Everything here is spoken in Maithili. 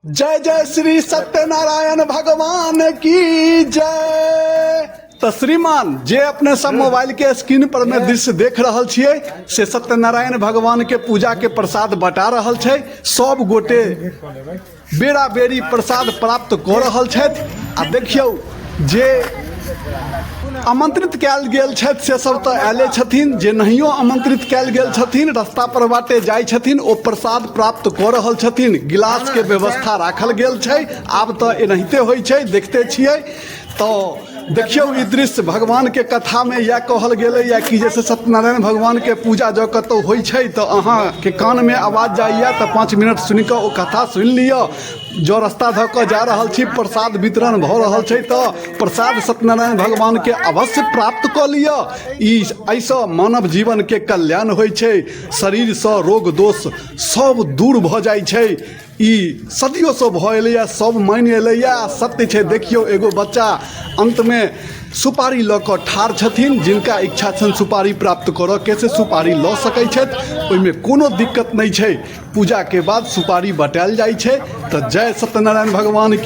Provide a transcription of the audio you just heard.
जय जय श्री सत्यनारायण भगवान की जय। तऽ श्रीमान जे अपने सब मोबाइल के स्क्रीन पर में दृश्य देख रहल छियै से सत्यनारायण भगवान के पूजा के प्रसाद बटा रहल छै। सब गोटे बेरा बेरी प्रसाद प्राप्त कऽ रहल छथि। आ देखियौ जे आमंत्रित कयल गेल छथि से सब तऽ आयले छथिन, जे नहियो आमंत्रित कयल गेल छथिन रास्ता पर बाटे जाइ छथिन ओ प्रसाद प्राप्त कऽ रहल छथिन। गिलास के व्यवस्था राखल गेल छै, आब तऽ एनाहिते होइ छै, देखते छियै। तऽ देखियौ ई दृश्य भगवान के कथा में इएह कहल गेलैए कि जैसे सत्यनारायण भगवान के पूजा जँ कतहु होइ छै तऽ अहाँके कान में आवाज जाइए तऽ 5 मिनट सुनि कऽ ओ कथा सुनि लिअ। जँ रास्ता धऽ कऽ जा रहल छी, प्रसाद वितरण भऽ रहल छै तऽ प्रसाद सत्यनारायण भगवान के अवश्य प्राप्त कऽ लिअ। ई एहिसँ मानव जीवन के कल्याण होइ छै, शरीरसँ रोग दोष सब दूर भऽ जाइ छै। ई सदियोसँ भऽ एलैए, सब मानि एलैए आ सत्य छै। देखियौ एगो बच्चा अन्तमे सुपारी लऽ कऽ ठाढ़ छथिन, जिनका इच्छा छनि सुपारी प्राप्त करऽके से सुपारी लऽ सकै छथि, ओहिमे कोनो दिक्कत नहि छै। पूजाके बाद सुपारी बटायल जाइ छै। तऽ जय सत्यनारायण भगवान की।